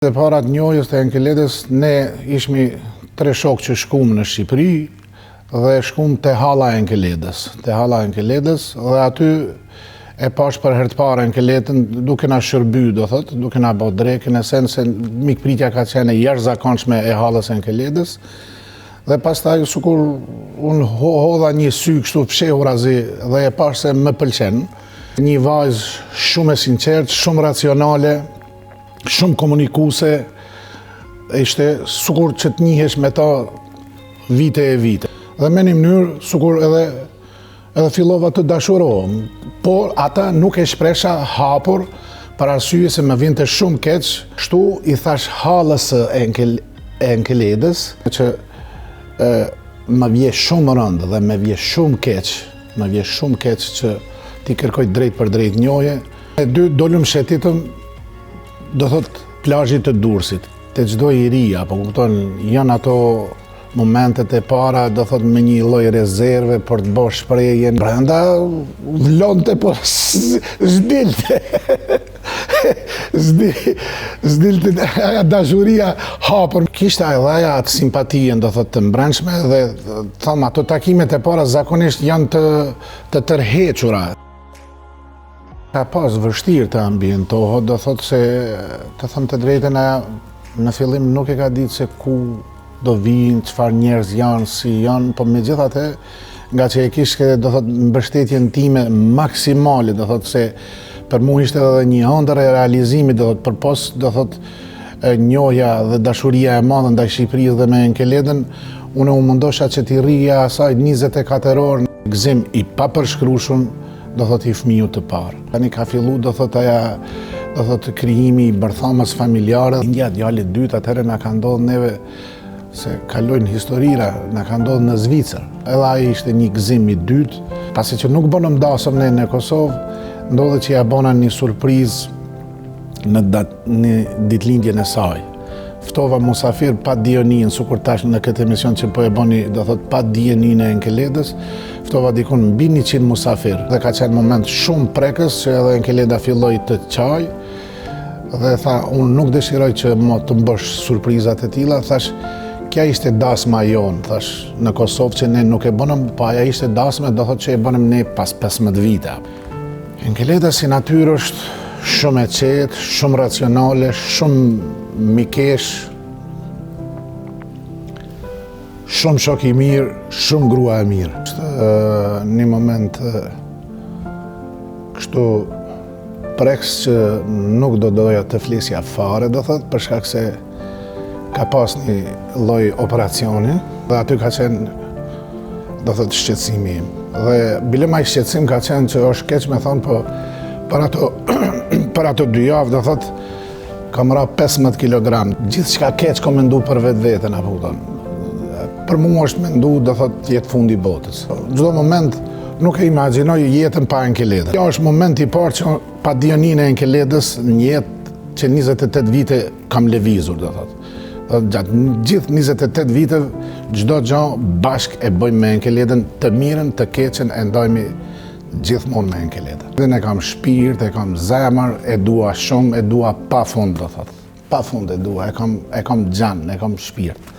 E para të njohjes të Enkeledës, ne ishmi tre shokë që shkum në Shqipëri dhe shkum te halla e Enkeledës, te halla e Enkeledës dhe aty e pash për herë të parë Enkeledën duke na shërby, do thot, duke na bo drekën e sen se mikpritja ka qenë e jashtëzakonshme e hallës Enkeledës. Dhe pastaj sikur unë hodha një sy kështu fshehurazi dhe e pash se më pëlqen. Një vajzë shumë e sinqertë, shumë racionale, shumë komunikuse, ishte sikur që të njihesh me ta vite e vite. Dhe me një mënyrë, sikur edhe, edhe fillova të dashurohem, por ata nuk e shpresha hapur, për arsye se më vinte shumë keq, kështu i thash hallës së Enkel, Enkeledës, që e, më vje shumë rëndë dhe më vje shumë keq, më vje shumë keq që t'i kërkoj drejtpërdrejt njohje, E dy dolëm shetitëm, do thot, plazhit të Durrësit, te çdo i ri, apo kupton, janë ato momentet e para, do thot, me një lloj rezerve për të bërë shprehjen. Brenda vlonte, po s'dilte. S'dilte aja dashuria hapur. Kishte edhe aja atë simpatien, do thot, të mbrendshme dhe tham, ato takimet e para zakonisht janë të, të tërhequra. Ka pas vështirë të ambientohet, do thotë se të them të drejtën aja në fillim nuk e ka ditë se ku do vinë, çfarë njerëz janë, si janë, po megjithatë, nga që e kishte, do thotë, mbështetjen time maksimale, do thotë se për mu ishte edhe një ëndërr e realizimit, do thotë, përpos, do thotë, njohja dhe dashuria e madhe ndaj Shqipërisë dhe me Enkeledën, unë u mundosha që t'i rrija asaj 24 orë, gëzim i papërshkrueshëm, do thotë i fëmijut të parë. Tani ka fillu, do thotë aja, do thotë krijimi i bërthamës familjare. Lindja e djalit dytë, atëherë na ka ndodhë neve se kalojnë historira, na ka ndodhë në Zvicër. Edhe ai ishte një gëzim i dytë, pasi që nuk bënëm dasëm ne në Kosovë, ndodhi që ja bona një surprizë në, dat, në ditëlindjen e saj. Ftova musafir pa dijeninë, sikur tash në këtë emision që po e bëni, do thot pa dijeninë e Enkeledës, ftova dikun mbi 100 musafir. Dhe ka qenë moment shumë prekës që edhe Enkeleda filloi të qajë dhe tha, unë nuk dëshiroj që më të më bësh surprizat e tilla, thash, kjo ishte dasma jonë, thash, në Kosovë që ne nuk e bënëm, po aja ishte dasma, do thot që e bënëm ne pas 15 vite. Enkeleda si natyrë është shumë e qetë, shumë racionale, shumë mikeshë, shumë shok i mirë, shumë grua e mirë. Është një moment kështu prekës që nuk do doja të flisja fare, do thotë, për shkak se ka pas një lloj operacioni dhe aty ka qenë do thotë shqetësimi im. Dhe bile ma i shqetësim ka qenë që është keq me thonë, po për ato, për ato dy javë, do thotë, kam ra 15 kg. Gjithçka keq kom mendu për vetveten, apo kupton. Për mua është mendu, do thotë, të jetë fundi i botës. Çdo moment nuk e imagjinoj jetën pa Enkeledën. Kjo është momenti i parë që pa dijeninë e Enkeledës në jetë që 28 vite kam lëvizur, do thotë. Gjatë gjithë 28 viteve, çdo gjë bashkë e bëjmë me Enkeledën, të mirën, të keqen e ndajmë gjithmonë me Enkeledën. Dhe e kam shpirt, e kam zemër, e dua shumë, e dua pa fund, do thotë. Pa fund e dua, e kam, e kam xhan, e kam shpirt.